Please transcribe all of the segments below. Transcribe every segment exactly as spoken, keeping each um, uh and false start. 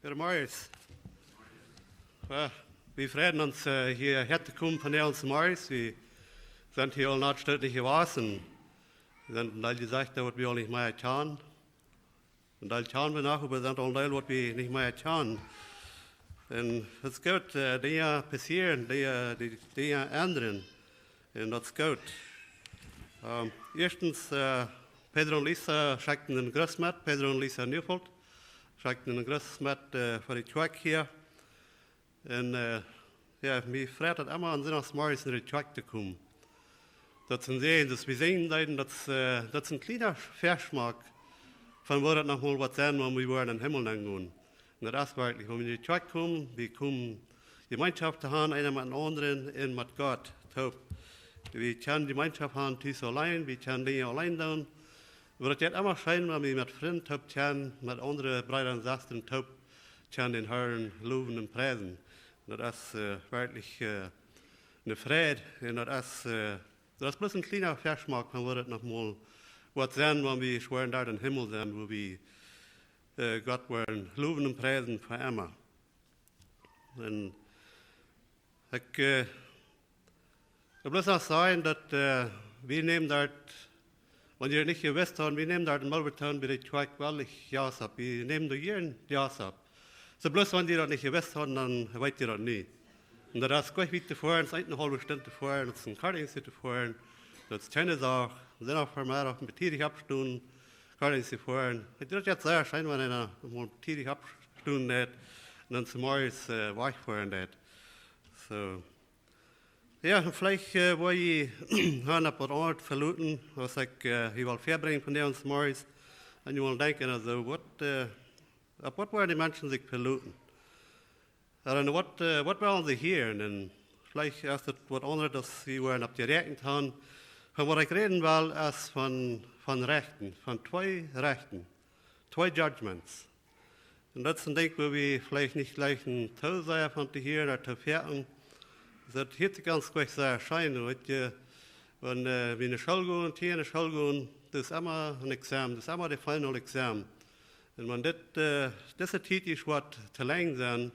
Goodemorjes. Ja, wie freien ons, äh, hierher to komen vondoag zemorjes. Wie sent hia aul noch stoot nich jewast. Wie sent een Deel jesajcht, daut wie aul nich mea kjanen. Een Deel kjanen wie noch, oba sent aul een Deel, waut wie nich mea kjanen. Un daut es goot, äh, Dinja passieren, Dinja, dee, Dinja endren. Un daut es goot. Ähm, ieeschtens, äh, Pedro un Lisa schekjten een Gruss met, Pedro un Lisa Neufeld schekjten een Gruss met, äh, fa de Kjoakj hia. Un, äh, jo, mie freit daut emma aun Sindachsmorjes no de Kjoakj to komen. Daut es een Säajen, daut wie seenen deeden, daut es, äh, daut es een kjliena Väaschmack von waut daut noch mol woat sennen, wan wie woaren em Himmel nengonen. Un daut es werkjlich, wan wie no de Kjoakj komen, wie komen Jemeenschoft to haben, eena met dän aundren un met Gott toop. Wie kjennen Jemeenschoft haben tus auleen, wie kjennen Dinja auleen doonen. Oba daut jeit emma scheen, wan wie met Frind toop kjennen, met aundre Breeda un Sestren toop kjennen dän Harn lowen un priesen. Daut es, äh, werkjlich, äh, eene Freid. Un daut es, äh, daut es bloos een kjliena Väaschmack von waut daut noch mol woat sennen, wan wie woaren doa em Himmel sennen, wua wie, äh, Gott woaren lowen un priesen fa emma. Un ekj, äh, ekj well bloos noch sajen daut, äh, wie nämen doa, wan jie nich jewist haben, wie nämen doa en Mulberton bie de Kjoakj werkjlich Jast opp. Wie nämen doa jieren Jast opp. Soo bloos wan jie daut nich jewist haben, dan weet jie daut nu. Un daut es goanich wiet to foaren, es eene haulwe Stund to foaren, daut es een Kartings to foaren. Daut es kjeene Sach. Wie sent uk vondoag met tiedich oppjestonen, Kartings to foaren. Ekj denkj daut es sea scheen, wan eena mol tiedich oppjestonen haft un dan zemorjes, äh, wajchfoaren deit. Soo. Jo, veleicht, äh, woa jie hia opp waut aundret veloten, aus ekj, äh, hia well väabrinjen vondoag zemorjes. Un jie wellen denkjen, aulsoo, waut, äh, opp waut woaren de Menschen sikj veloten? Un waut, äh, waut wellen see hieren? Un veleicht es daut waut aundret, aus jie woaren opp jeräakjent haben. Von waut ekj räden well, es von, von Rechten, von twee Rechten, twee judgments. Un daut es een Dinkj, wua wie veleicht nich jlikjen too sea von to hieren, ooda too foaken. Daut hieet sikj gaunz goot, sea scheen, weet jie, wan, äh, wie no School gonen, Kjinja no School gonen, daut es emma een Examen, daut es emma de final Examen. Un wan dit, äh, dise Tiet es waut to lang sennen,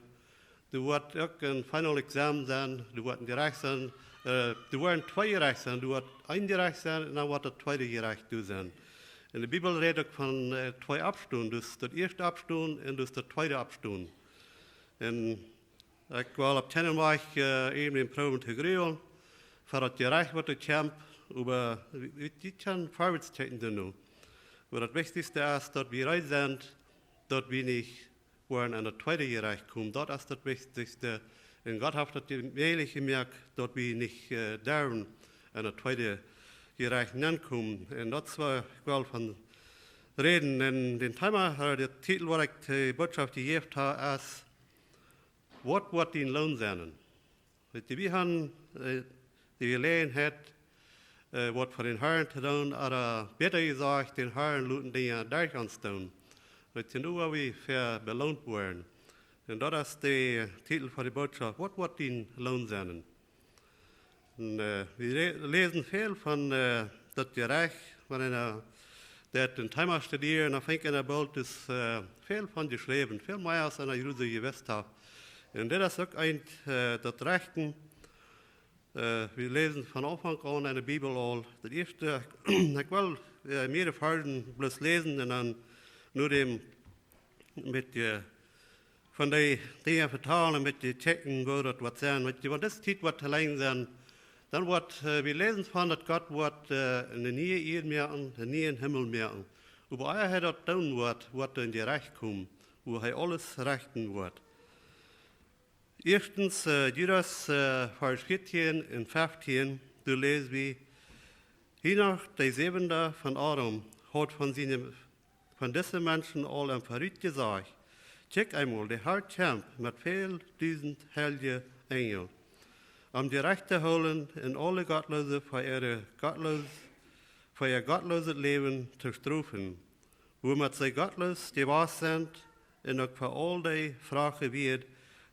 doa woat uk een final Examen sennen, doa woat een Jerecht sennen, äh, doa woaren twee Jerecht sennen, doa woat een Jerecht sennen un dan woat daut tweede Jerecht doa sennen. Un de Bibel rät uk von, äh, twee Oppstonen, dus daut ieeschte Oppstonen un dus daut tweede Oppstonen. Un ekj well opp kjeenen Wajch, äh, irjent proowen to grulen fa daut Jerecht, waut doa kjemt, oba wie, wie, wie kjennen verwoats kjikjen doano. Oba daut Wichtichste es, daut wie reed sent, daut wie nich woaren aun daut tweede Jerecht komen. Daut es daut Wichtichste. Un Gott haft daut je-, mäajlich jemoakt, daut wie nich, äh, derwen aun daut tweede Jerecht nenkomen. Un daut es, wua ekj well von räden. Un daut Thema, äh, de Titel, waut ekj de Botschaft jejäft hab, es: Waut woat dien Loon sennen? Weet jie, wie haben, äh, de Jeläajenheit, äh, waut fa dän Harn to doonen, ooda bäta jesajcht, dän Harn loten Dinja derch ons doonen. Weet jie, nu woa wie fa beloont woaren. Un daut es de Titel fa de Botschaft: Waut woat dien Loon sennen? Un, äh, wie lä-, läsen väl von, äh, daut Jerecht, wan eena daut Thema studieren, dan finjt eena boolt, es, äh, väl von jeschräwen, väl mea aus eena jrod soo jewist haft. Un dit es uk eent, äh, daut Rechten, äh, wie läsen von Aunfank aun enne Bibel aul. Daut ieeschte, ekj well, äh, mearere Varzen bloos läsen un dan no däm met, äh, von dee Dinja vetalen, met dee checken, woo daut woat sennen. Weet jie, wan dise Tiet woat to lang sennen, dan woat, äh, wie läsen von daut Gott woat, äh, eene niee Ieed moaken, eenen nieen Himmel moaken. Oba ea hee daut doonen woat, woat een Jerecht komen, wua hee aules rechten woat. Ieeschtens, äh, Judas, äh, Varsch vieetieen un feftieen, doa läs wie: Henoch, de säwenda von Adam, haud von siene, von dise Menschen aul em Verut jesajcht: Kjikj eemol, de Har kjemt met väl dusent heilje Enjel, om Jerecht to hoolen un aule Gottloose fa äare gottloos-, fa äa gottlooset Läwen to strofen, wuamet see gottloos jewast sent, un uk fa aul dee froage Wieed,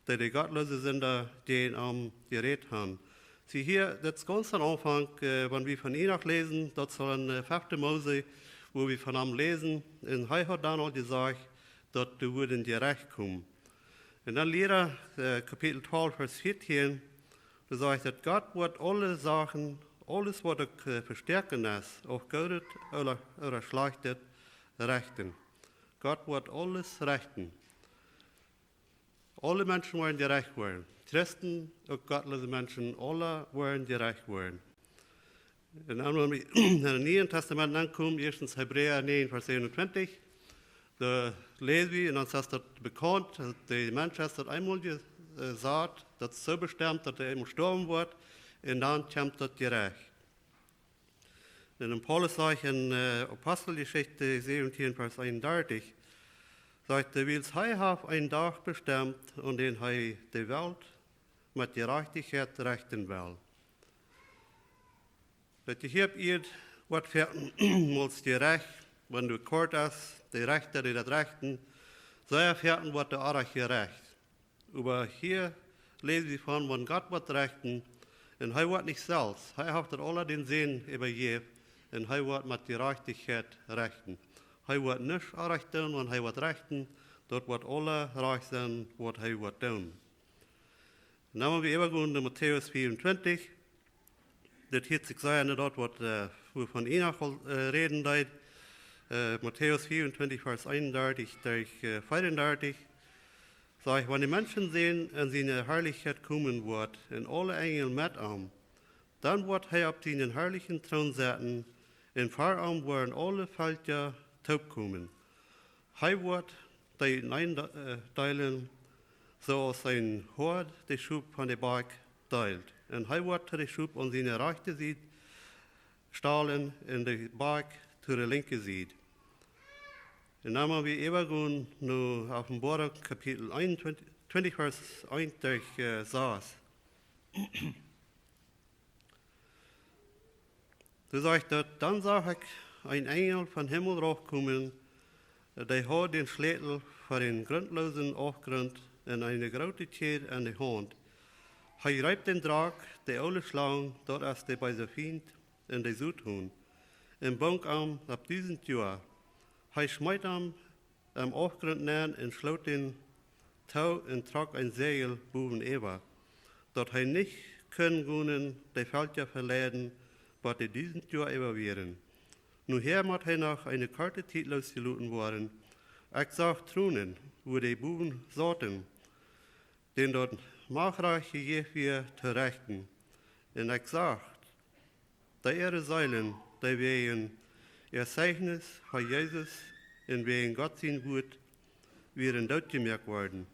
dee de gottloose Sinda jäajen am jerät han. See hia, daut es gaunz aum Aunfank, äh, wan wie von Henoch läsen, daut es aul en, äh, fefte Mose, wua wie von am läsen, un hee haud dan aul jesajcht, daut doa wudd een Jerecht komen. En dan Liera, äh, Kapitel twalf, Varsch vieetieen, doa sajcht daut: Gott woat aule Sachen, aules waut uk, äh, vestoaken es, uk Goodet ooda, ooda Schlajchtet, rechten. Gott woat aules rechten. Aule Menschen woaren jerecht woaren. Christen, uk gottloose Menschen, aule woaren jerecht woaren. En dan, wan wie en daut Niee Tastament aunkomen, ieeschtens Hebräa näajen, Varsch eenuntwintich, doa läsen wie, un ons es daut bekaunt, daut de Mensch es daut eemol je-, äh, jesat, daut es soo bestemt, daut hee eemol stoawen woat, un dan kjemt daut Jerecht. Un dan Paulus sajcht en, äh, Aposteljeschicht säwentieen, Varsch eenundartich, sajcht hee: Wiels hee haft eenen Dach bestemt, aun dän hee de Welt met Jerajchtichkjeit rechten well. Daut hia opp Ieed woat foaken mol jerecht, wan doa Kort es, de Rechta, dee daut rechten, sea foaken woat doa oajch jerecht. Oba hia läsen wie von, wan Gott woat rechten, un hee woat nich selfst, hee haft daut aula dän Sän äwajäft, un hee woat met Jerajchtichkjeit rechten. Hee woat nuscht oajch doonen, wan hee woat rechten, daut woat aula rajcht sennen, waut hee woat doonen. Dan woa wie äwagonen no Matäus vea un twintich. Dit hieet sikj sea aun daut, waut, äh, wie von Enoch aul, äh, räden deeden. Äh, Matäus vea un twintich, Varsch eenundartich derch, äh, vea un dartich. Sajcht: Wan de Menschensän en siene Harlichkjeit komen woat, un aule Enjel met am, dan woat hee opp sienen harlichen Troon sitten, un ver am woaren aule Velkja toopkomen. Hee woat dee uteneen de-, äh, deelen, soo aus een Hoad de Schop von de Bakj deelt. Un hee woat to de Schop aun siene rajchte Sied stalen un de Bakj to de linkje Sied. Un dan woa wie äwagonen no Openboarunk Kapitel eenuntwintich, twintich, Varsch eent derch, äh, sas. Doa sajcht daut: Dan sach ekj eenen Enjel vom Himmel raufkomen, dee haud dän Schlietel fa dän grundloosen Aufgrunt un eene groote Kjäd en de Haunt. Hee jreep dän Drakj, de oole Schlang, daut es de beese Fient, un de Soton, un bunk am opp dusent Joa. Hee schmeet am em Aufgrunt nenn un schloot dän too un trock een Säajel bowen äwa, daut hee nich kunn gonen de Velkja veleiden, waut de dusent Joa äwa wieren. Nohäa mott hee noch eene korte Tiet loosjeloten woaren. Ekj sach Tronen, wua dee bowen sauten, dän daut Machtrikj jejäft wia to rechten. Un ekj sach, dee äare Seelen, dee wäajen äa Zeichnis fa Jesus un wäajen Gott sien Wuat wieren dootjemoakt worden,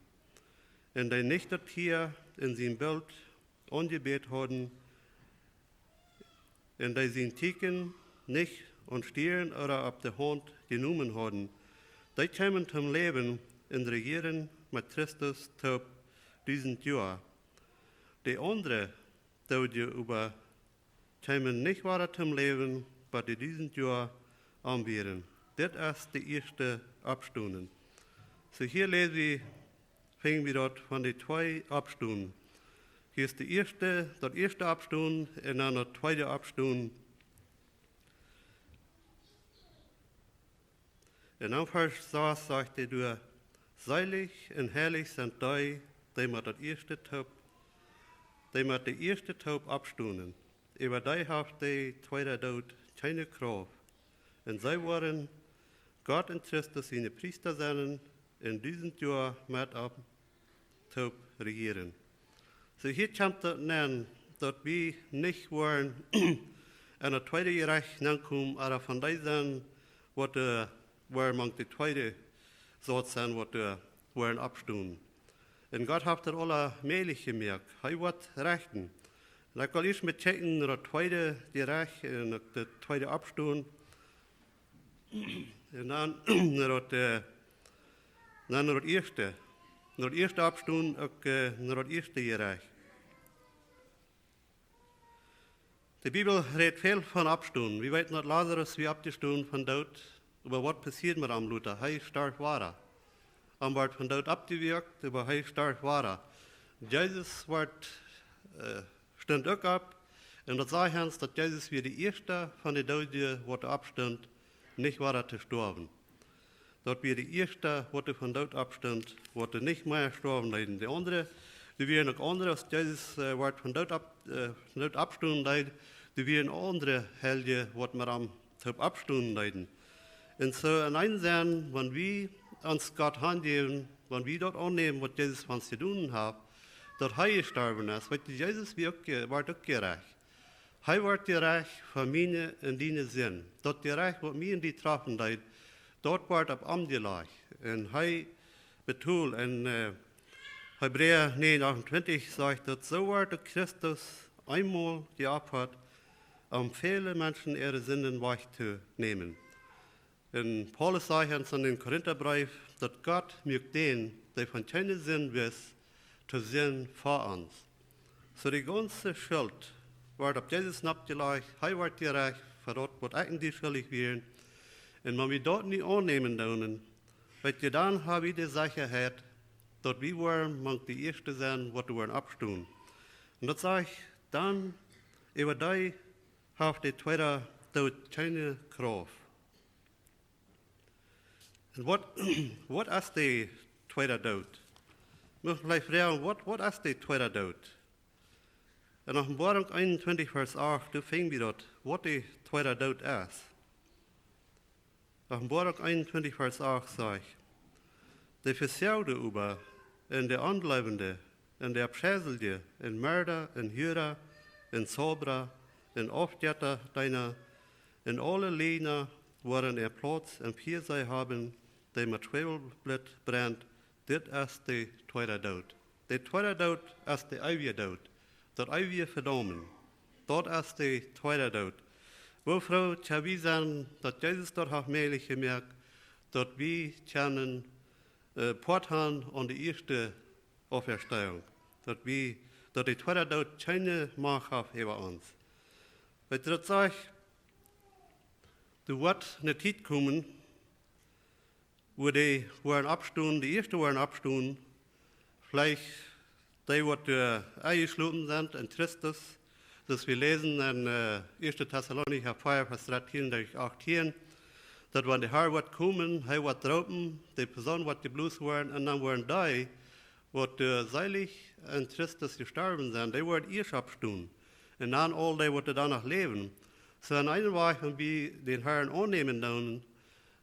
un dee nich daut Tia un sien Bilt aunjebät hauden, un dee sien Tieekjen nich aun Stieren ooda opp de Haunt jenomen hauden, dee kjeemen toom Läwen un rejieren met Christus toop dusent Joa. De aundre Doodje oba kjeemen nich wada toom Läwen, bat de dusent Joa om wieren. Dit es de ieeschte Oppstonen. Soo hia läs wie, finj wie daut von de twee Oppstonen. Hia es de ieeschte, daut ieeschte Oppstonen un dan daut tweede Oppstonen. Un dan Varsch sas sajcht hee doa: Seelich un heilich sent dee, dee met daut ieeschte toop, dee met de ieeschte toop oppstonen. Äwa dee haft de tweede Doot kjeene Krauft. Un see woaren Gott un Christus siene Priesta sennen un dusent Joa met am toop rejieren. Soo hia kjemt daut nenn, daut wie nich woaren en daut tweede Jerecht nenkomen, ooda von dee sennen, waut doa woaren mank de tweede Sort sennen, waut doa woaren oppstonen. Un Gott haft daut aula mäajlich jemoakt. Hee woat rechten. Un ekj well ieescht met kjikjen no daut tweede Jerecht un uk daut tweede Oppstonen. Un dan no daut, äh, dan no daut ieeschte. No daut ieeschte Oppstonen, uk, äh, no daut ieeschte Jerecht. De Bibel rät väl von Oppstonen. Wie weeten, daut Lazarus wia oppjestonen vom Doot, oba waut passieed met am lota? Hee storf wada. Am wort vom Doot oppjewoakt, oba hee storf wada. Jesus wort, äh, stunt uk opp. Un daut sajcht ons, daut Jesus wia de ieeschta von de Doodje, waut oppstunt, nich wada to stoawen. Daut wia de ieeschta, waut doa von Doot oppstunt, waut doa nich mea stoawen deed. De aundre, doa wieren uk aundre, aus Jesus, äh, waut von Doot opp-, äh, von Doot oppstonen deed, doa wieren aundre Heilje, waut met am toop oppstonen deeden. Un soo en een Senn, wan wie ons Gott hanjäwen, wan wie daut aunnämen, waut Jesus fa ons jedonen haft, daut hee jestorwen es, weetst, Jesus wia uk je-, wort uk jerecht. Hee wort jerecht fa miene un diene Sind. Daut Jerecht, waut mie un die trafen deed, daut wort opp am jelajcht. Un hee betold. En, äh, Hebräa näajen achtuntwintich sajcht daut, soo wort uk Christus eemol jeopfat, om väle Menschen äare Sinden wajchtonämen. Un Paulus sajcht ons en dän Korintabreef, daut Gott muak dän, dee von kjeene Sind wist, to Sind fa ons. Soo de gaunze Schult wort opp Jesus noppjelajcht, hee wort jerecht fa daut, waut ekj un du schuldich wieren. Un wan wie daut nu aunnämen doonen, weetst, dan ha wie de Sechaheit, daut wie woaren mank de ieeschte sennen, waut woaren oppstonen. Un daut sajcht, dan, äwa dee haft de tweeda Doot kjeene Krauft. Un waut, waut es de tweeda Doot? Mott veleicht froagen, waut, waut es de tweeda Doot? En Openboarunk eenuntwintich, Varsch acht, doa finj wie daut, waut de tweeda Doot es. Openboarunk eenuntwintich, Varsch acht sajcht: De Vesoagde oba, un de Onjleewende, un de Aufscheisliche, un Merda, un Hura, un Zaubra, un Aufjettadeena, un aule Lieejna woaren äa Plauz em Fieasee haben, dee met Schwäwelblit brent. Dit es de tweeda Doot. De tweeda Doot es de eewje Doot. Daut eewje Vedaumen. Daut es de tweeda Doot. Woo froo kjenn wie sennen, daut Jesus daut haft mäajlich jemoakt, daut wie kjennen, äh, Poat han aun de ieeschte Auferstehung. Daut wie, daut de tweeda Doot kjeene Macht haft äwa ons. Weetst, daut sajcht, doa woat eene Tiet komen, wua dee woaren oppstonen, de ieeschte woaren oppstonen, veleicht dee, waut doa enjeschlopen sent en Christus, soo aus wie läsen en, äh, ieeschte Tessalonicha vea, Varsch dartieen bat achtieen, daut wan de Herr woat komen, hee woat roopen, de Posaun woat jeblost woaren, un dan woaren dee, waut doa seelich en Christus jestorwen sent, dee woaren ieescht oppstonen. Un dan aul dee, waut doa noch läwen. Soo en eenen Wajch, wan wie dän Herrn aunnämen doonen,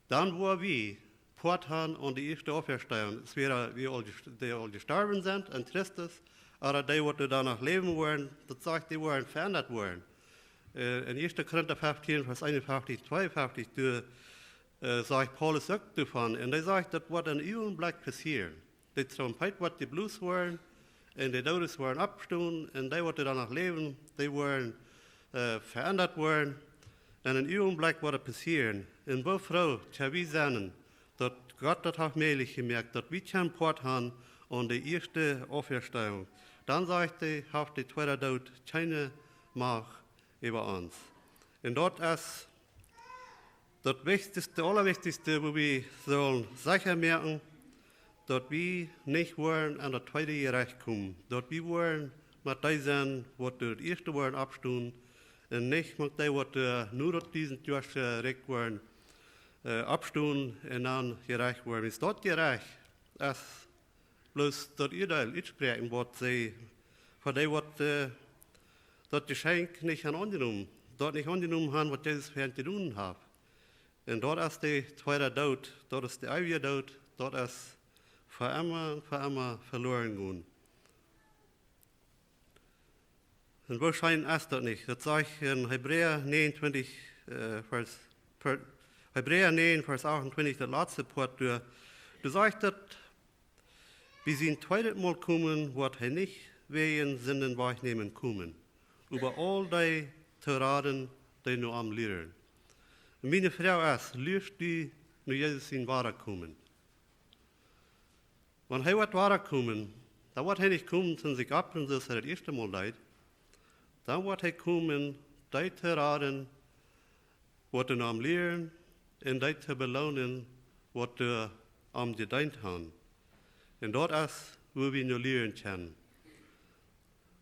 dan woa wie Poat han aun de ieeschte Auferstehung. Entwäda wie aul, dee aul jestorwen sent en Christus, ooda dee, waut doa noch läwen woaren, daut sajcht, dee woaren veendat woaren. Äh, en ieeschte Korinta feftieen, Varsch eenunfeftich, tweeunfeftich, doa, äh, sajcht Paulus uk doavon. Un hee sajcht, daut woat en een Uagenblekj passieren. De Trompet woat jeblost woaren, un de Doodes woaren oppstonen, un dee, waut doa noch läwen, dee woaren, äh, veendat woaren. En een Uagenblekj woat et passieren. Un woo froo kjenn wie sennen, daut Gott daut haft mäajlich jemoakt, daut wie kjennen Poat han aun de ieeschte Auferstehung. Dan sajcht hee, haft de tweeda Doot kjeene Macht äwa ons. Un daut es daut wichtichste, aulawichtichste, wua wie sellen secha moaken, daut wie nich woaren aun daut tweede Jerecht komen, daut wie woaren met dee sennen, waut doa daut ieeschte woaren oppstonen, un nich met dee, waut doa nu daut dusent Joa Rikj woaren, äh, oppstonen un dan jerecht woaren. Wiels daut Jerecht es bloos daut Uadeel utspräakjen, waut see, fa dee, waut, äh, daut Jeschenkj nich han aunjenomen, daut nich aunjenomen han, waut Jesus fa an jedonen haft. Un daut es de tweeda Doot, daut es de eewje Doot, daut es fa emma un fa emma veloaren gonen. Un woo scheen es daut nich? Daut sajcht en Hebräa näajenuntwintich, äh, Varsch, per-, Hebräa näajen, Varsch achtuntwintich, daut latste Poat doa, doa sajcht daut, bie sien tweedet Mol komen woat hee nich wäajen Sinden wajchnämen komen, oba aul dee to raden, dee no am luaren. Miene Froag es, luascht du no Jesus sien Wadakomen? Wan hee woat wadakomen, dan woat hee nich komen toom sikj oppfren, soo aus hee daut ieeschte Mol deed. Dan woat hee komen, dee to raden, waut no am luaren, un dee to beloonen, waut am jedeent han. Un daut es, wua wie no luaren kjennen.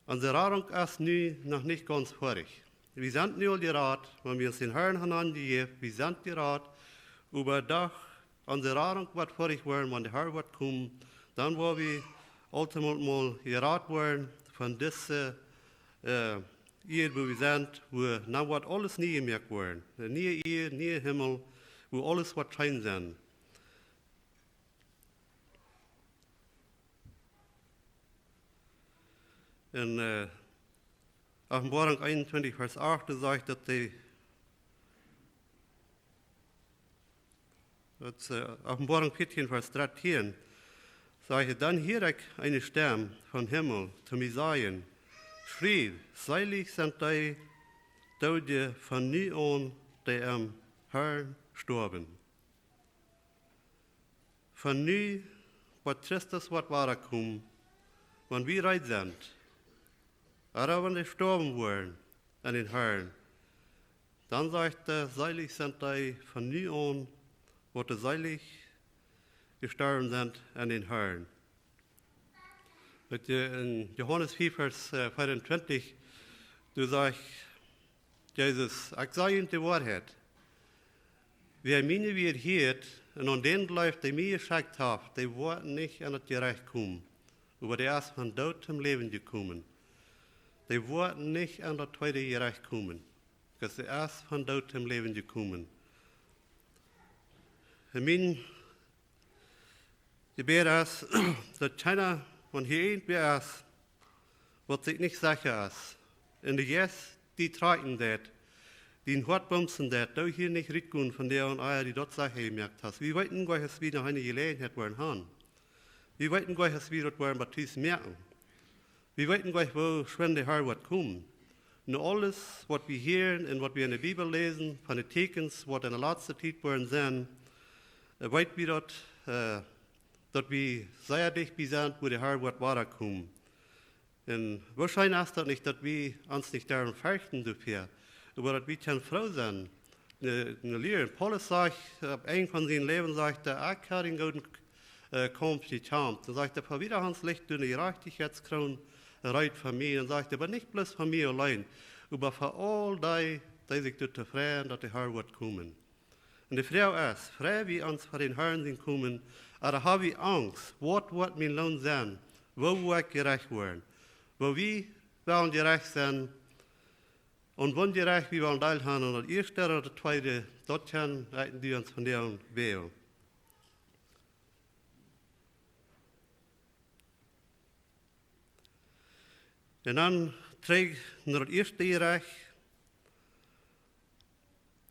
Onse Radunk es nu noch nich gaunz foadich. Wie sent nu aul jerat, wan wie ons dän Herrn han aunjejäft, wie sent jerat, oba doch onse Radunk woat foadich woaren, wan de Har woat komen, dan woa wie aultieenmol jerat woaren von dise, äh, Ieed, wua wie sent, wua dan woat aules nie jemoakt woaren. Eene niee Ieed, niee Himmel, wua aules woat scheen sennen. En, äh, Openboarunk eenuntwintich, Varsch acht, doa sajcht daut de, daut, äh, Openboarunk vieetieen, Varsch dartieen, sajcht: Dan hieed ekj eene Stemm vom Himmel to mie sajen: Schriew: Seelich sent dee Doodje von nu aun, dee em Harn stoawen. Von nu, waut Christus woat wadakomen, wan wie reed sent, ooda wan dee stoawen woaren en dän Harn, dan sajcht hee: Seelich sent dee von nu aun, waut seelich jestorwen sent en dän Harn. Weet jie, en Johanes fief, Varsch, äh, veeauntwintich, doa sajcht Jesus: Ekj saj junt de Woarheit. Wäa miene Wieed hieet un aun dän jleeft, dee mie jeschekjt haft, dee woat nich en daut Jerecht komen, oba dee es von Doot tom Läwen jekomen. Dee woat nich en daut tweede Jerecht komen, wiels dee es von Doot tom Läwen jekomen. En mien Jebäd es, daut kjeena von hia irjentwäa es, waut sikj nich secha es. Un de Jeist, dee trakjen deit, dee em Hoat bumsen deit, doo hia nich rutgonen von doa, ea du daut secha jemoakt hast. Wie weeten goanich, aus wie noch eene Jeläajenheit woaren haben. Wie weeten goanich, aus wie daut woaren bie Tus moaken. Wie weeten goanich, woo schwind de Har woat komen. No aules, waut wie hieren un waut wie en de Bibel läsen, von de Tieekjens, waut en de latste Tiet woaren sennen, äh, weet wie daut, äh, daut wie sea dicht bie sent, wua de Har woat wadakomen. Un woarschienlich es daut nich, daut wie ons nich derwen ferchten doafäa, oba daut wie kjennen froo sennen. Ne, ne Lia, Paulus sajcht, äh, opp Enj von sien Läwen sajcht hee: Ekj hab dän gooden, äh, Kaumf jekjamft. Dan sajcht hee: Fa wieda haft mie de Jerajchtichkjeitskroon reed fa mie. Dan sajcht hee: Oba nich bloos fa mie auleen, oba fa aul dee, dee sikj doaräwa freien, daut de Har woat komen. Un de Froag es: Frei wie ons fa dän Harn sien Komen, ooda hab wie Angst? Waut woat mien Loon sennen? Woo woa ekj jerecht woaren? Woo wie wellen jerecht sennen, un wan jerecht wie wellen Deel haben, aun daut ieeschte ooda daut tweede, daut kjennen wie ons vondoag wälen. Un dan trigj no daut ieeschte Jerecht.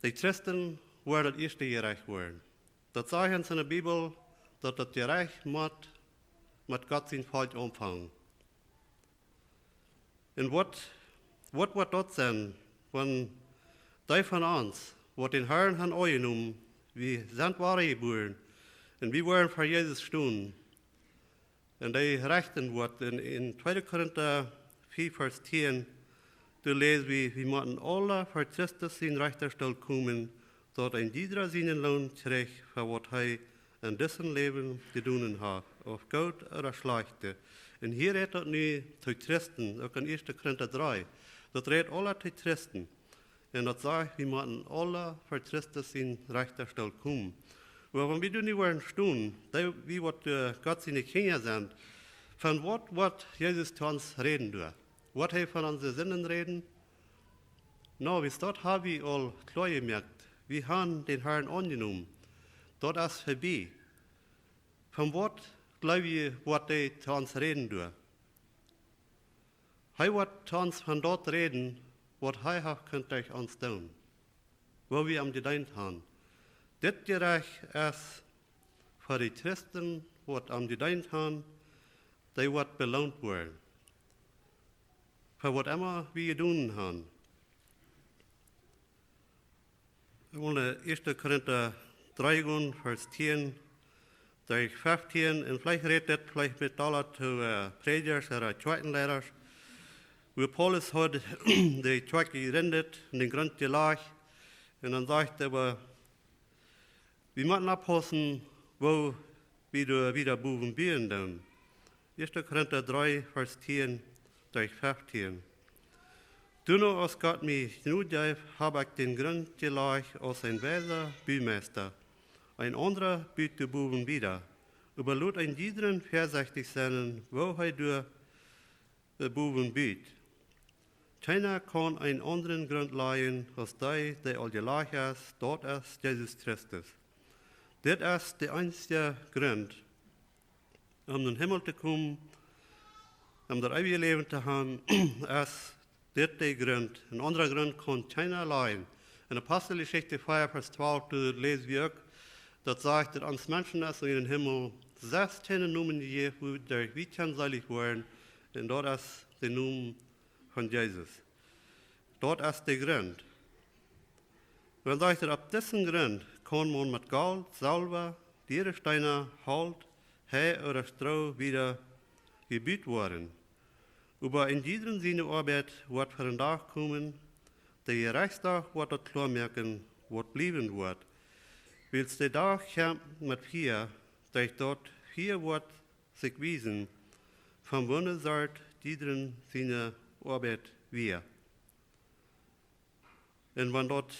De Christen woaren daut ieeschte Jerecht woaren. Daut sajcht ons en de Bibel, daut daut Jerecht mott met Gott sien Volkj aunfangen. Un waut, waut woat daut sennen, wan dee von ons, waut dän Harn haben aunjenomen, wie sent wadajebuaren, un wie woaren ver Jesus stonen, un dee rechten woat? En, en tweede Korinta fief, Varsch tieen, doa läs wie: Wie motten aula ver Christus sien Rechtastool komen, daut een jiedra sienen Loon kjricht fa waut hee en disem Läwen jedonen haft, auf goot ooda schlajcht. Un hia rät daut nu to Christen, uk en ieeschte Korinta dree. Daut rät aula to Christen. Un daut sajcht, wie motten aula ver Christus sien Rechtastool komen. Oba wan wie doa nu woaren stonen, dee, wie waut, äh, Gott siene Kjinja sent, von waut woat Jesus to ons räden doa? Woat hee von onse Sinden räden? No, wiels daut hab wie aul kloa jemoakt. Wie haben dän Harn aunjenomen. Daut es verbie. Von waut jleew jie, woat hee to ons räden doa? Hee woat to ons von daut räden, waut hee haft kunt derch ons doonen, woo wie am jedeent haben. Dit Jerecht es fa de Christen, waut am jedeent haben, dee woat beloont woaren fa waut emma wie jedonen haben. Wie wellen ieeschte Korinta dree gonen, Varsch tieen derch feftieen, un veleicht rät dit veleicht mea aula to, äh, Prädjasch ooda Kjoakjenleidasch, wua Paulus haud de Kjoakj jejrindt un dän Grunt jelajcht. Un dan sajcht hee: Oba wie motten oppaussen, woo wie doa wieda bowen buen doonen. Ieeschte Korinta dree, Varsch tieen derch feftieen. Doano, aus Gott mie Jnod jeef, hab ekj dän Grunt jelajcht aus een weisa Bumeista, Een aundra but doa bowen wieda. Oba lot een jiedren väasechtich sennen, woo hee doa, äh, bowen but. Kjeena kaun een aundren Grunt lajen aus dee, dee aul jelajcht es, daut es Jesus Christus. Dit es de eensje Grunt, om em Himmel to komen, om daut eewje Läwen to haben, es dit de Grunt. Een aundra Grunt kaun kjeena lajen. En Aposteljeschicht vea, Varsch twalf, doa läs wie uk, daut sajcht, daut ons Menschen es en dän Himmel sest kjeene Nomen jejäft, wua derch wie kjennen selich woaren, un daut es de Nomen von Jesus. Daut es de Grunt. Dan sajcht hee, opp disen Grunt kaun maun met Golt, Selwa, diere Steena, Holt, Hei ooda Stroo wieda jebut woaren. Oba een jiedrem siene Oabeit woat ver dän Dach komen, de Jerechtsdach woat daut kloa moaken, waut bliewen woat. Wiels de Dach kjemt met Fia, derch daut Fia woat sikj wiesen, von woone Sort jiedrem siene Oabeit wia. Un wan daut,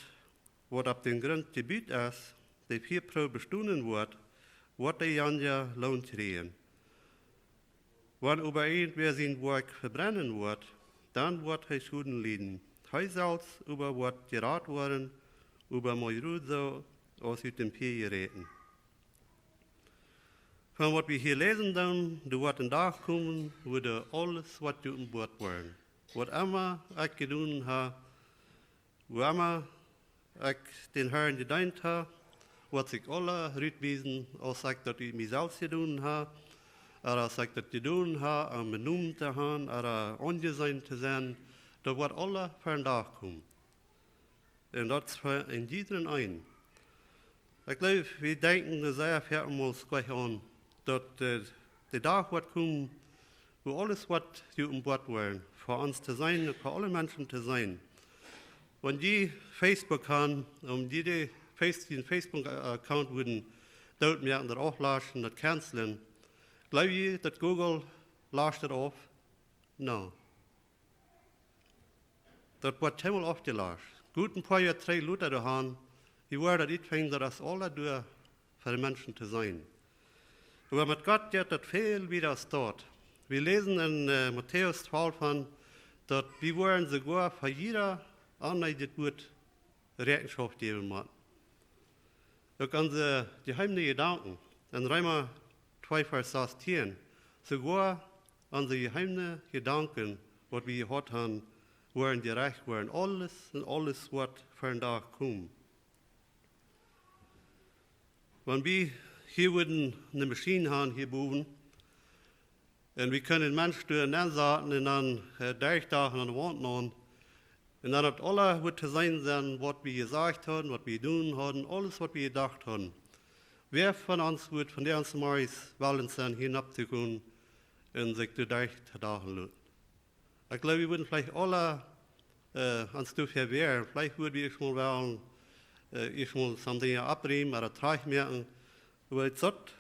waut opp dän Grunt jebut es, de Fiaproow bestonen woat, woat dee janja Loon kjrieen. Wan oba irjentwäa sien Woakj vebrennen woat, dan woat hee Schoden lieden. Hee selfst oba woat jerat woaren, oba mau jrod soo aus ut däm Fia jeräten. Von waut wie hia läsen doonen, doa woat een Dach komen, wua doa aules woat jeopenboat woaren. Waut emma ekj jedonen hab, wua emma ekj dän Harn jedeent hab, woat sikj aules rutwiesen, aus ekj daut ut mie selfst jedonen hab, ooda aus ekj daut jedonen hab, om benomen to haben, ooda aunjeseenen to sennen, daut woat aules ver dän Dach komen. Un daut es fa een jiedren een. Ekj jleew, wie denkjen doa sea väl mol nich aun, daut, äh, de Dach woat komen, wua aules woat jeopenboat woaren, fa ons to seenen un fa aule Menschen to seenen. Wan jie Facebook haben, om jie de Face-, dän Facebook-Account wudden dootmoaken ooda auflaschen, daut cancelen, jleew jie, daut Google lascht daut auf? No. Daut woat kjeenmol aufjelascht. Goot een poa Joa trigj lota doa han, wie woaren daut utfinjen, daut es aules doa fa de Menschen to seenen. Oba met Gott jeit daut väl wieda aus daut. Wie läsen en, äh, Matäus twalf von, daut wie woaren soogoa fa jieda aundret Wuat Räakjenschoft jäwen motten. Uk onse jeheeme Jedanken, en Reema twee Varsch sastieen, soogoa onse jeheeme Jedanken, waut wie jehaut haben, woaren jerecht woaren. Aules un aules woat ver dän Dach komen. Wan wie hia wudden eene Maschien haben hia bowen, un wie kunnen een Mensch doa nensaten un dan, äh, derchdachen aun de Waunt nenn. Un dan daut aules wudd to seenen sennen, waut wie jesajcht haben, waut wie jedonen haben, aules waut wie jedocht haben. Wäa von ons wudd von dee ons meist wellen sennen, hia nopp to gonen un sikj doa derchdachen loten? Ekj jleew, wie wudden veleicht aule, äh, ons doafäa wäaren. Veleicht wudden wie ieescht mol wellen, äh, ieescht mol some Dinja oppräumen ooda trajchtmoaken. Oba daut es daut,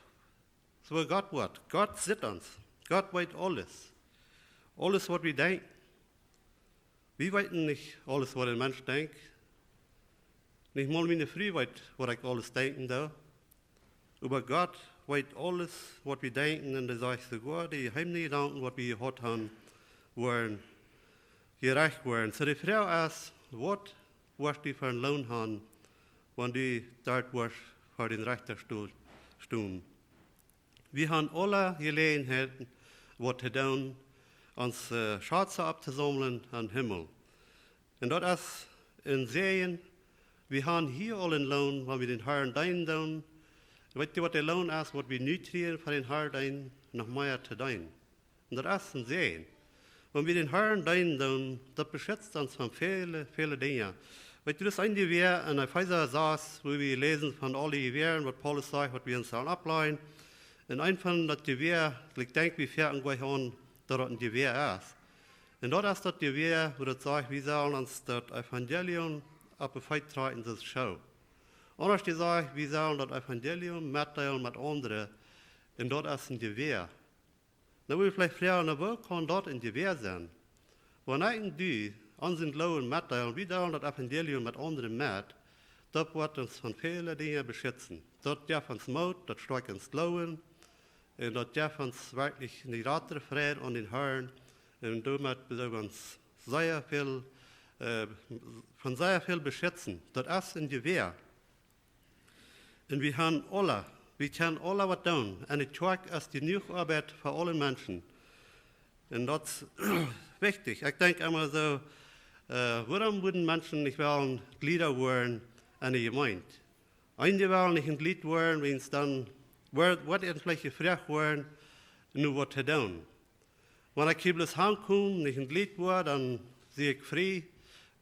soo Gott woat. Gott sitt ons. Gott weet aules. Aules waut wie denkjen. Wie weeten nich aules waut een Mensch denkjt. Nich mol miene Fru weet waut ekj aules denkjen doo. Oba Gott weet aules waut wie denkjen un hee sajcht soogoa, de jeheeme Jedanken waut wie jehaut haben, woaren jerecht woaren. Soo de Froag es, waut woascht du fa een Loon haben, wan du doa woascht ver dän Rechtastool stonen? Wie haben aule Jeläajenheiten waut to doonen, ons, äh, Schazen opptosaumlen em Himmel. Un daut es een Säajen. Wie haben hia aul een Loon, wan wie dän Harn deenen doonen. Weet jie waut de Loon es, waut wie nu kjrieen fa dän Harn deenen, noch mea to deenen? Un daut es een Säajen. Wan wie dän Harn deenen doonen, daut beschitzt ons von väle, väle Dinja. Weet jie, daut es een Jewäa en Efeesa sas, wua wie läsen von aule Jewäaren, waut Paulus sajcht, waut wie ons sellen oppläajen. Un een von daut Jewäa, ekj denkj, wie fungen aun, daut daut een Jewäa es. Un daut es daut Jewäa, wua daut sajcht, wie sellen ons daut Evangelium opp de Feet trakjen, daut es Schoo. Aundasch jesajcht, wie sellen daut Evangelium metdeelen met aundre. Un daut es een Jewäa. Dan wudd ekj veleicht froagen, na, woo kaun daut een Jewäa sennen? Wan ekj un du onsen Gloowen metdeelen, wie deelen daut Evangelium met aundre met, Daut woat ons von väle Dinja beschitzen. Daut jeft ons Moot, daut stoakjt ons Gloowen un daut jeft ons werkjlich eene jratre Freid aun dän Harn. Un doamet doo wie ons sea väl, äh, von sea väl beschitzen. Daut es een Jewäa. Un wie haben aule, wie kjennen aule waut doonen. Un de Kjoakj es jenuach Oabeit fa aule Menschen. Un daut es wichtich. Ekj denkj emma soo, äh, wuarom wudden Menschen nich wellen Jlieda woaren aun de Jemeent? Eenje wellen nich een Jlid woaren, wiels dan woat, woat an veleicht jefroacht woaren, nu waut to doonen. Wan ekj hia bloos aunkom, nich een Jlid woa, dan sie ekj frie,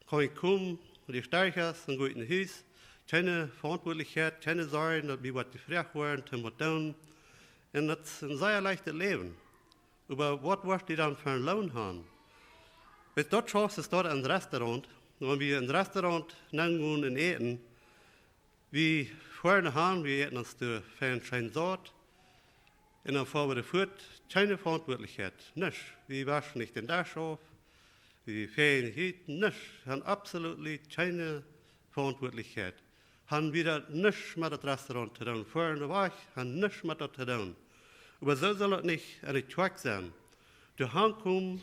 kaun ekj komen, de Stäakjes, dan go ekj no Hus. Kjeene Veauntwuatlichkjeit, kjeene Sorjen, daut mie woat jefroacht woaren, to waut doonen. Un daut es een sea leichtet Läwen. Oba waut woascht du dan fa een Loon haben? Wiels daut schaufst du daut em Restaurant. Wan wie em Restaurant nengonen un äten, wie foaren han, wie äten ons doa fein scheen saut. Un dan foaren wie fuat, kjeene Veauntwuatlichkjeit, nuscht. Wie wauschen nich dän Desch auf, wie fäajen nich ut, nuscht. Han absolutely kjeene Veauntwuatlichkjeit. Han wie daut nuscht met daut Restaurant to doonen. Foaren wajch, han nuscht met daut to doonen. Oba soo saul daut nich aun de Kjoakj sennen. Doa aunkomen,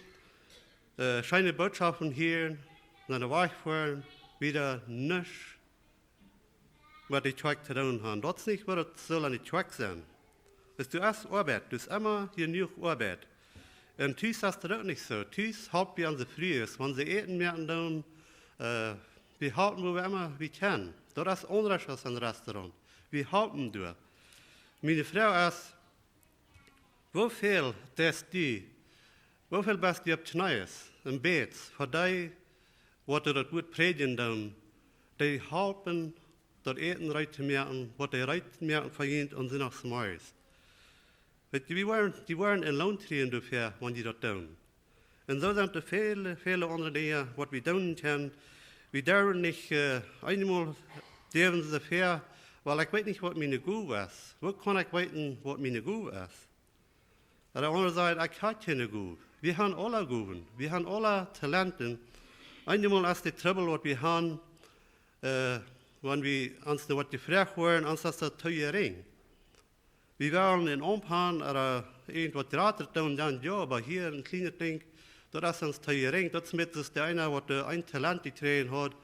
äh, scheene Botschoften hieren, dan wajch foaren, wieda nuscht met de Kjoakj to doonen han. Daut es nich waut et saul aun de Kjoakj sennen. Wiels doa es Oabeit, doa es emma jenuach Oabeit. Un tus es daut uk nich soo. Tus halp wie onse Frues, wan see Äten moaken doonen, äh, wie halpen wua wie emma wie kjennen. Daut es aundasch aus een Restaurant. Wie halpen doa. Miene Froag es, woo väl deist du, woo väl best du opp Kjnees un bätst fa dee, waut doa daut Wuat prädjen doonen, dee halpen daut Äten reed to moaken, waut dee reed moaken fa junt aun Sindach zemorjes? Weetst, dee woaren, dee woaren een Loon kjrieen doafäa, wan dee daut doonen. Un soo sent doa väle, väle aundre Dinja, waut wie doonen kjennen. Wie derwen nich, äh, eenmol jäwen see väa, wiels ekj weet nich, waut miene Gow es. Woo kaun ekj weeten, waut miene Gow es? Oda aundre sajen, ekj hab kjeene Gow. Wie haben aule Gowen. Wie haben aule Talenten. Eenmol es de Trubbel, waut wie haben, äh, wan wie ons no waut jefroacht woaren, ons es daut too jerinj. Wie wellen een Aumt han, oda irjent waut jratret doonen, dan jo, oba hia een kjlienet Dinkj, daut es ons too jerinj. Daut es met daut de eena, waut, äh, een Talent jekjräajen haud,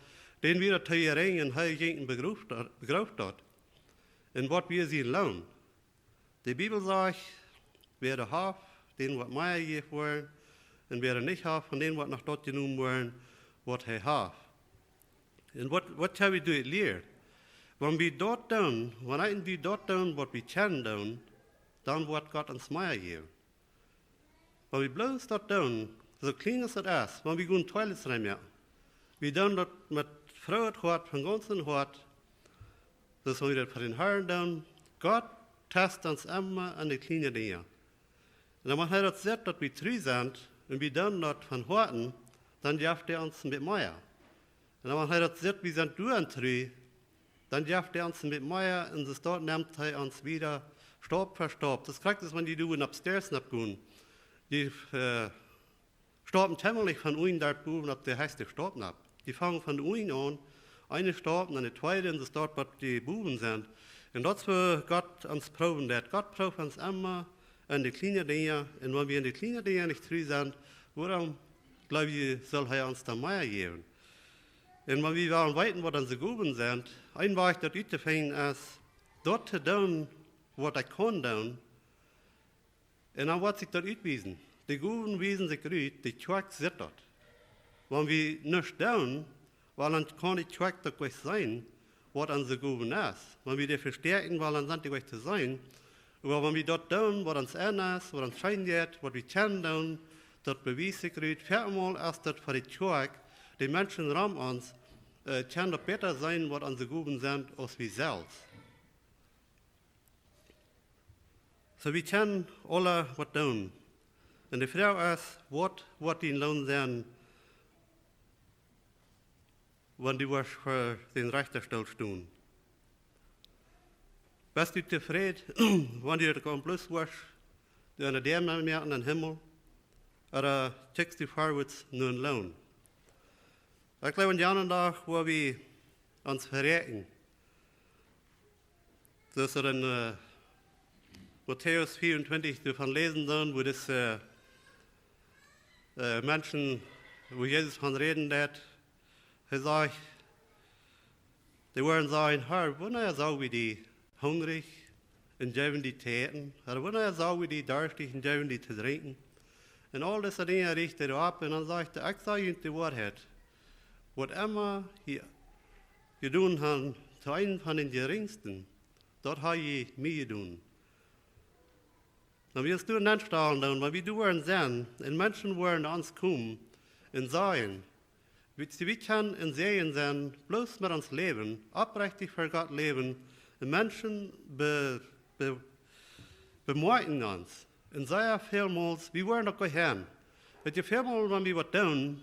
dän wia daut too jerinj un hee jinkj un begroof daut, begroof daut. Un waut wia sien Loon? De Bibel sajcht, wäa haft, däm woat mea jejäft woaren, un wäa nich haft, von däm woat noch daut jenomen woaren, waut hee haft. Un waut, waut hab wie doa jelieet? Wan wie daut doonen, wan wie daut doonen, waut wie kjennen doonen, dan woat Gott ons mea jäwen. Wan wie bloos daut doonen, soo kjlien aus daut es, wan wie gonen Toilets rein moaken, wie doonen daut met frooet Hoat, von gaunzem Hoat, soo aus wie daut fa dän Harn doonen. Gott test ons emma aun de kjliene Dinja. Un dan, wan hee daut sitt, daut wie tru sent, un wie doonen daut von Hoaten, dan jeft hee ons een bät mea. Un dan, wan hee daut sitt, wie sent doa ontru, dan jeft hee ons een bät mea, un soo daut nemt hee ons wieda Staup fa Staup. Daut es krakjt soo aus wan dee doa opp Stairs nopp gonen. Dee, äh, staupen kjemmerlich von unjen doa bowen opp de hechste Staup nopp. Dee fangen von unjen aun, eene Staup, dan de tweede, un soo daut waut dee bowen sent. Un daut es woo Gott ons proowen deit. Gott prooft ons emma aun de kjliene Dinja. Un wan wie aun de kjliene Dinja nich tru sent, wuarom, jleew ekj, saul hee ons dan mea jäwen? Un wan wie wellen weeten, waut onse Gowen sent, een Wajch daut uttofinjen es, daut to doonen, waut ekj kaun doonen, un dan woat sikj daut utwiesen. De Gowen wiesen sikj rut, de Kjoakj sitt daut. Wan wie nuscht doonen, wiels dan kaun de Kjoakj daut nich seenen, waut onse Gowen es. Wan wie dee vestäakjen, wiels dan sent dee nich to seenen. Oba wan wie daut doonen, waut ons aun es, waut ons scheen jeit, waut wie kjennen doonen, daut bewiest sikj rut. Väl mol es daut fa de Kjoakj, de Menschen rom ons, äh, kjennen daut bäta seenen, waut onse Gowen sent, aus wie selfst. Soo, wie kjennen aule waut doonen. Un de Froag es, waut woat dien Loon sennen, wan du woascht ver dän Rechtastool stonen? Best du tofräd, wan du daut gaunz bloos woascht, du aun de Däa mea aun dän Himmel, oda kjikjst du forwards no een Loon? Ekj jleew, aun dän aundren Dach, wua wie ons veräakjen, Soo aus wie en Matäus vea un twintich doavon läsen dan, woo dise Menschen, woo Jesus von räden deed, hee sajcht, dee woaren sajen: Herr, wanea sagen wie die hungrich un jeewen die to äten? Ooda wanea sagen wie die darstich un jeewen die to drinkjen? Un aul dise Dinja riecht hee opp un dan sajcht hee: Ekj saj junt de Woarheit: Waut emma jie jedonen han to eenen von dän Jerinjsten, daut ha jie mie jedonen. Dan wie ons doa nenstalen dan, wan wie doa woaren sennen un Menschen woaren no ons komen un sajen, wie kjennen een Säajen sennen, bloos met ons Läwen, opprechtich fa Gott läwen, un Menschen bemoakjen ons. Un sea välmols, wie woaren daut goa han. Weet jie, välmols wan wie waut doonen,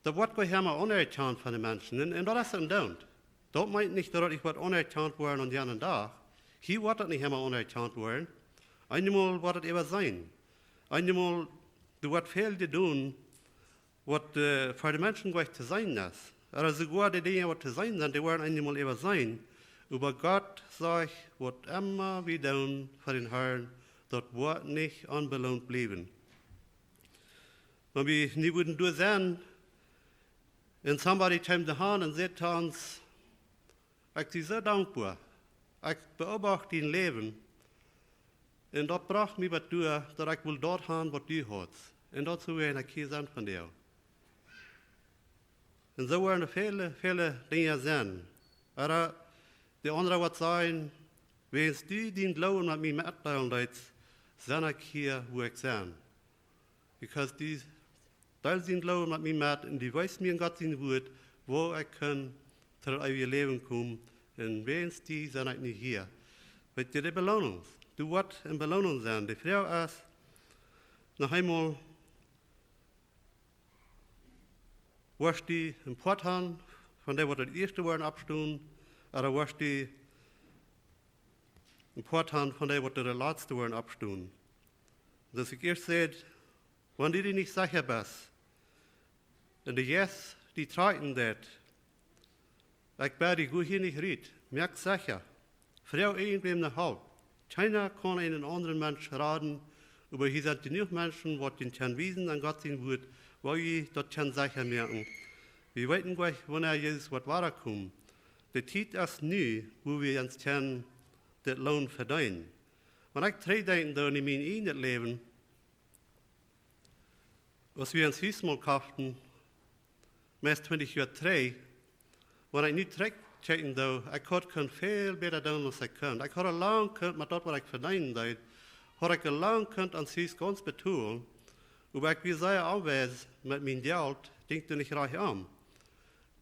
daut woat goa nich emma aunerkjant von de Menschen. Un daut es een Doont. Daut meent nich daut daut nich woat aunerkjant woaren aun dän Dach. Hia woat daut nich emma aunerkjant woaren. Eenjemol woat daut äwaseenen. Eenjemol, doa woat väl jedonen, waut fa de Menschen goa nich to seenen es. Ooda soogoa de Dinja waut to seenen sent, dee woaren eenjemol äwaseenen. Oba Gott sajcht, waut emma wie doonen fa dän Harn, daut woat nich onbeloont bliewen. Wan wie nu wudden doa sennen un somebody kjeem doa han un säd to ons: Ekj sie soo dankboa, ekj beobacht dien Läwen, un daut brocht mie bat doa, daut ekj wull daut han waut du hast. Un daut sull wia een Kjiesamt von die. Un soo woaren väle, väle Dinja sennen. Ooda de aundra woat sajen: Wäajens du dien Gloowen met mie metdeelen deetst, sie ekj hia wua ekj sie. Because du deelst dien Gloowen met mie met un du weest mie en Gott sien Wuat, woo ekj kunn to daut eewje Läwen komen. Un wäajens die sie ekj nu hia. Weet jie, de Beloonunk, doa woat eene Beloonunk sennen. De Froag es noch eemol: Woascht du een Poat han von dee waut daut ieeschte woaren oppstonen, ooda woascht du een Poat han von dee waut daut latste woaren oppstonen? Soo aus ekj ieescht säd, wan du die nich secha best un de Jeist die trakjen deit, ekj bäd die, go hia nich rut, moak secha. Froag irjentwäm no Help. Kjeena kaun eenen aundren Mensch raden, oba hia sent jenuach Menschen waut junt kjennen wiesen en Gott sien Wuat, woo jie daut kjennen secha moaken. Wie weeten goanich wanea Jesus woat wada komen. De Tiet es nu, wua wie ons kjennen dit Loon vedeenen. Wan ekj trigjdenkjen doo en mien ieejnet Läwen, aus wie ons Hus mol koften, meist twintich Joa trigj, wan ekj nu trigjkjikjen doo, ekj haud kunt väl bäta doonen aus ekj kunn. Ekj haud aul lang kunt met daut waut ekj vedeenen deed, haud ekj aul lang kunt ons Hus gauns betolen, oba ekj wia sea onwies met mien Jelt, jinkj doa nich rajcht om.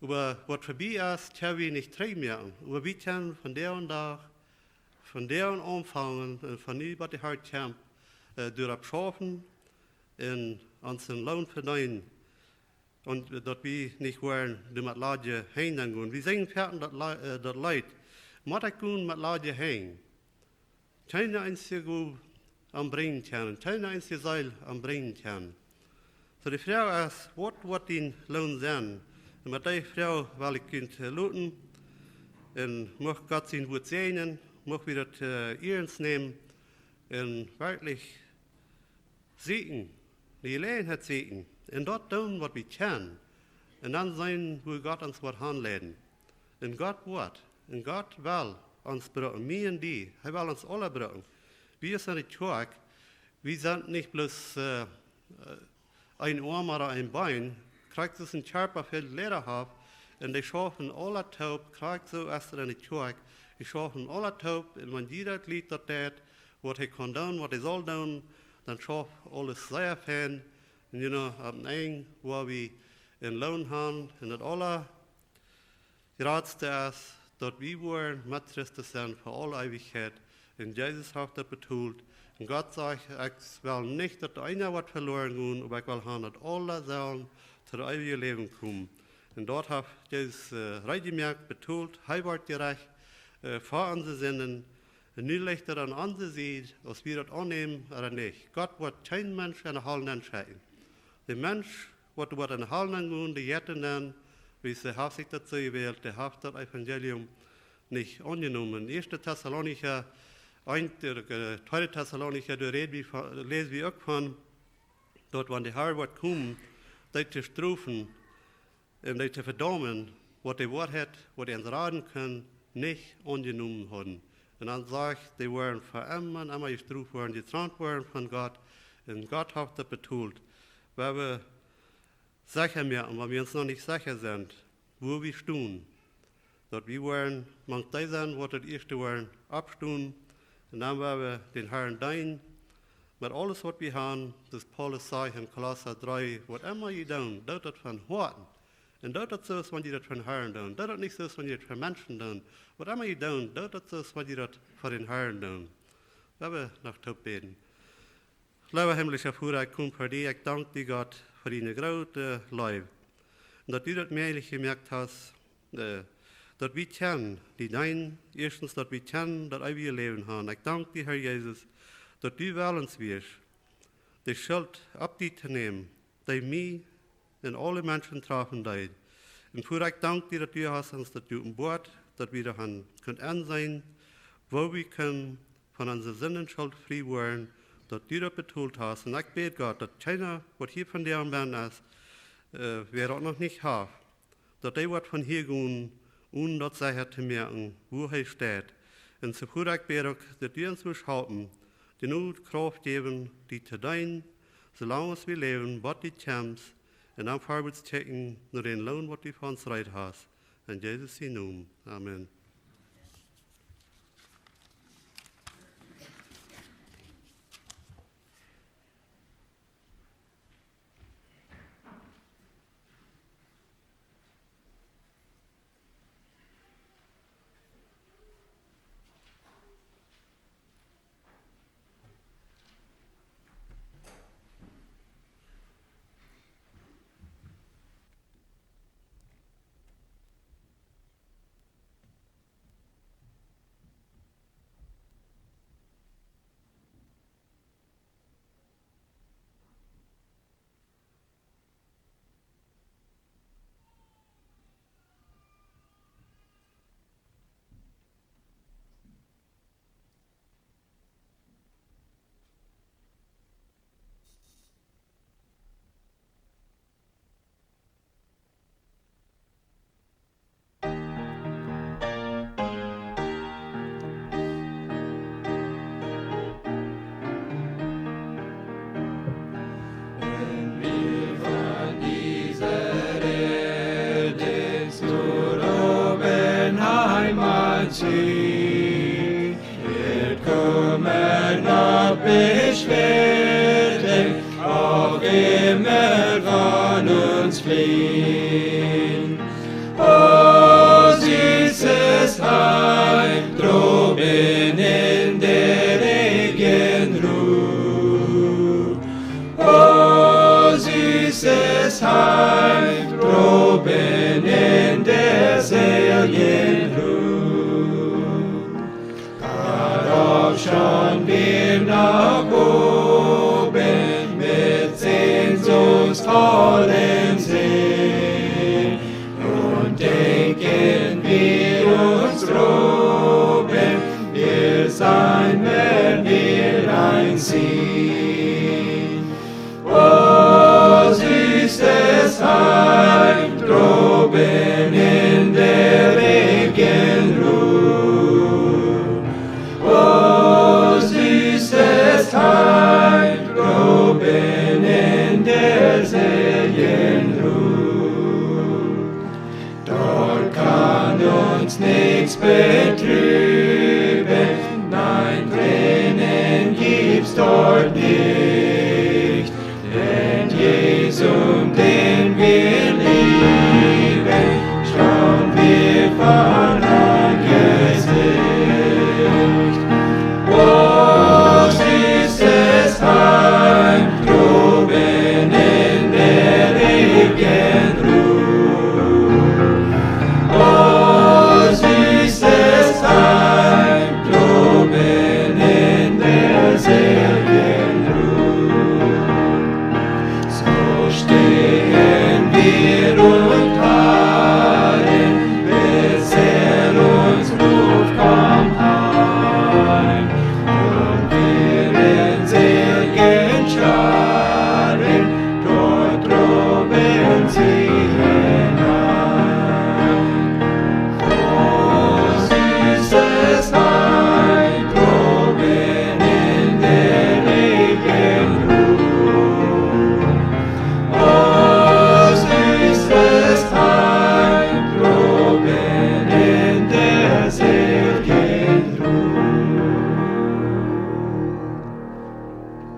Oba waut verbie es, kjenn wie nich trigjmoaken. Oba wie kjennen von dän Dach, von dän aunfangen un von nu bat de Har kjemt, doaropp schaufen un onsen Loon vedeenen. Un daut wie nich woaren doa met ladje Henj nenn gonen. Wie sinjen foaken daut Leet: Mott ekj gonen met ladje Henj? Kjeene eensje Gow aunbrinjen kjennen, kjeene eensje Seel aunbrinjen kjennen. Soo de Froag es: Waut woat dien Loon sennen? Un met dee Froag well ekj junt loten. Un mucht Gott sien Wuat säajnen, mucht wie daut ernst nämen un werkjlich sieekjen, ne Jeläajenheit sieekjen un daut doonen waut wie kjennen. Un dan seenen wua Gott ons woat hanleiden. Un Gott woat, un Gott well ons bruken, mie un die, hee well ons aula bruken. Wie sent ne Kjoakj, wie sent nich bloos een Oam ooda een Been. Krakjt soo aus een Kjarpa väl Jleda haft un dee schaufen aula toop, krakjt soo es daut en ne Kjoakj. Dee schaufen aula toop un wan jieda Jlid daut deit waut hee kaun doonen, waut hee saul doonen, dan schauft aules sea fein. Un nu opp en Enj woa wie een Loon han un daut aula jratste es, daut wie woaren met Christus sennen fa aule Eewichkjeit. Un Jesus haft daut betolt. Un Gott sajcht: Ekj well nich daut eena woat veloaren gonen, oba ekj well han daut aula sellen to daut eewje Läwen komen. Un daut haft Jesus reed jemoakt, betolt. Hee wort jerecht fa onse Sinden. Un nu licht daut aun onse Sied, aus wie daut aunnämen ooda nich. Gott woat kjeen Mensch en de Hal nenschekjen. De Mensch waut doa woat en de Hal nenn gonen, dee jeit doa nenn, wiels hee haft sikj daut soo jewält, dee haft daut Evangelium nich aunjenomen. Ieeschte Tessalonicha eent, äh, tweede Tessalonicha, doa räd wie von, läs wie uk von, daut wan de Har woat komen, dee to strofen un dee to vedaumen, waut de Woarheit, waut dee ons raden kunn, nich aunjenomen hauden. Un dan sajcht, dee woaren fa emma un emma jestroft woaren, jetrennt woaren von Gott. Un Gott haft daut betolt. Wan wie secha moaken, wan wie ons noch nich secha sent, wua wie stonen, daut wie woaren mank dee sennen, waut daut ieeschte woaren oppstonen, un dan woa wie dän Harn deenen met aules, waut wie haben. Daut Paulus sajcht en Kolossa dree, waut emma jie doonen, doot daut von Hoaten. Un doot daut soo aus wan jie daut fa dän Harn doonen. Doot daut nich soo aus wan jie daut fa Menschen doonen. Waut emma jie doonen, doot daut soo aus wan jie daut fa dän Harn doonen. Woa wie noch toop bäden. Leewa himmlischa Voda, ekj kom ver die. Ekj dank die, Gott, fa diene groote Leew. Un daut du daut mäajlich jemoakt hast, äh, daut wie kjennen die deenen, ieeschtens daut wie kjennen daut eewje Läwen haben. Ekj dank die, Har Jesus, daut du wellens wieescht, de Schult opp die to nämen, dee mie un aule Menschen trafen deed. Un Voda, ekj dank die, daut du hast ons daut jeopenboat, daut wie doaraun kunnen enseenen, woo wie kunnen von onse Sindenschult frie woaren, daut du daut betolt hast. Un ekj bäd, Gott, daut kjeena, waut hia vondoag aum Bän es, äh, wäa daut noch nich haft, daut dee woat von hia gonen, onen daut secha to moaken, wua hee steit. Un soo, Voda, ekj bäd uk, daut du ons wurscht halpen, de Noot Krauft jäwen, die to deenen, soo lang aus wie läwen, bat du kjemst, un dan verwoats kjikjen no dän Loon, waut du fa ons reed hast. En Jesus sienen Nomen. Amen. Von dieser Erde zur Obenheimat ziehen, wird kommen, ob Beschwerden auf immer von uns fliehen. O süßes Heim, droben in der ewigen Ruh. O süßes Heim, droben in der seeligen